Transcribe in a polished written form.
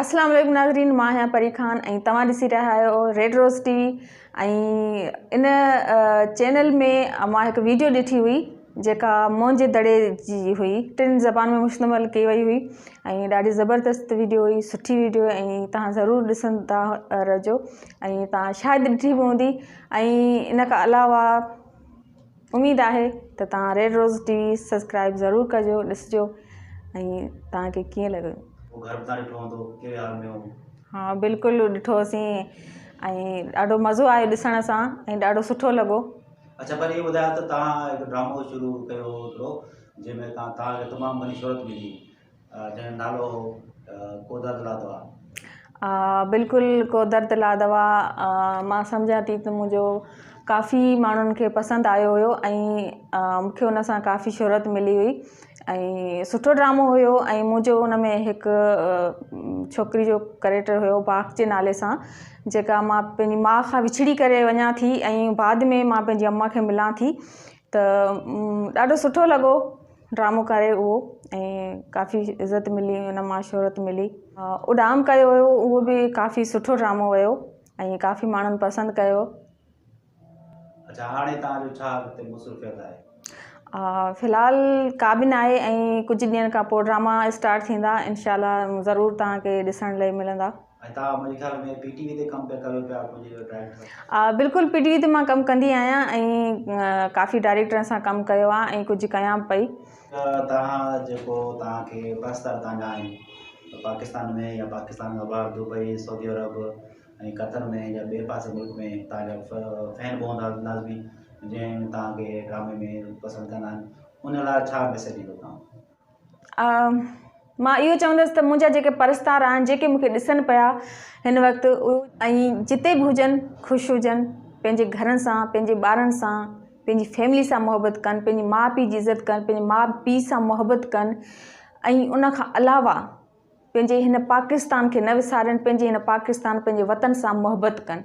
اسلام عليڪم ناظرين مان آهيان پري خان ۽ توهان ڏسي رهيا آهيو ريڊ روز ٽي وي ۽ ان چينل ۾ مان هڪ ويڊيو ڏٺي هئي جيڪا موهن جي دڙي جي هئي ٽن زبان ۾ مشتمل ڪئي وئي هئي ۽ ڏاڍي زبردست ويڊيو هئي سٺي ويڊيو ۽ توهان ضرور ڏسندا رهجو ۽ توهان شايد ڏٺي به هوندي ۽ ان کان علاوه اميد آهي ته توهان red rose T V subscribe ضرور ڪجو ڏسجو ۽ توهان کي ڪيئن لڳو. پوء گهر به توهان ڏٺو هوندو ڪهڙي حال ۾ هو. ها بلڪل ڏٺوسين ۽ ڏاڍو مزو آيو ڏسڻ سان ۽ ڏاڍو سٺو لڳو. اڇا پر اهو ٻڌايو ته توهان هڪ ڊرامو شروع ڪيو هو هڪڙو جنهن ۾ توهان توهان کي تمام گهڻي شهرت ملي جنهن جو نالو هو ڪو درد لا دوا. بلڪل ڪو درد لا دوا مان سمجهان ٿي ته منهنجو ڪافي ماڻهن کي پسند آيو هيو ۽ مون کي ان سان ڪافي شهرت ملي هئي ۽ سٺو ڊرامو هيو ۽ منهنجو ان ۾ هڪ ڇوڪري جو ڪريڪٽر هيو باک جي نالي سان جيڪا مان پنهنجي ماء کان وڇڙي ڪري وڃان ٿي ۽ بعد ۾ مان پنهنجي امان کي ملان ٿي ته ڏاڍو سٺو لڳو ڊرامو ڪري اهو ۽ ڪافي عزت ملي ان مان شهرت ملي اڏام ڪيو هيو اهو به ڪافي سٺو ڊرامو هيو ۽ ڪافي ماڻهن پسند ڪيو. اڇا هاڻي توهان جو ڇا اڳتي مصروفيت آهي؟ في الحال ڪا به ناهي ۽ ڪجهه ڏينهن کان پوء ڊراما اسٽارٽ ٿيندا انشاء الله ضرور توهان کي ڏسڻ لاء ملندا. ۽ توهان منهنجي خيال ۾ پي ٽي وي تي ڪم پيا ڪريو پيا ڪجهه ڊائريڪٽر. بلڪل پي ٽي وي تي مان ڪم ڪندي آهيان ۽ ڪافي ڊائريڪٽرن سان ڪم ڪيو آهي ۽ ڪجهه ڪيان پئي. توهان جيڪو توهان کي پرستار توهان جا آهن پاڪستان ۾ يا پاڪستان کان ٻاهر دبئي سعودي عرب ۽ قطر ۾ يا ٻئي پاسي ملڪ ۾ توهان جا فين به هوندا لازمي جنهن توهان کي ڊرامي ۾ پسند ڪندا آهن ان لاء ڇا ميسيج ڏيندو توهان. مان اهو چوندس ته منهنجا جيڪي پرستار آهن جيڪي مون کي ڏسن پيا هن وقت ۽ جتي به هجن خوش هجن پنهنجي گهرن سان پنهنجي ٻارن سان پنهنجي فيملي سان محبت ڪن پنهنجي ماء پيء جي عزت ڪن پنهنجي ماء پيء سان محبت ڪن ۽ ان کان علاوه پنهنجي هن پاڪستان کي نه وسارين پنهنجي هن پاڪستان پنهنجي وطن سان محبت ڪن.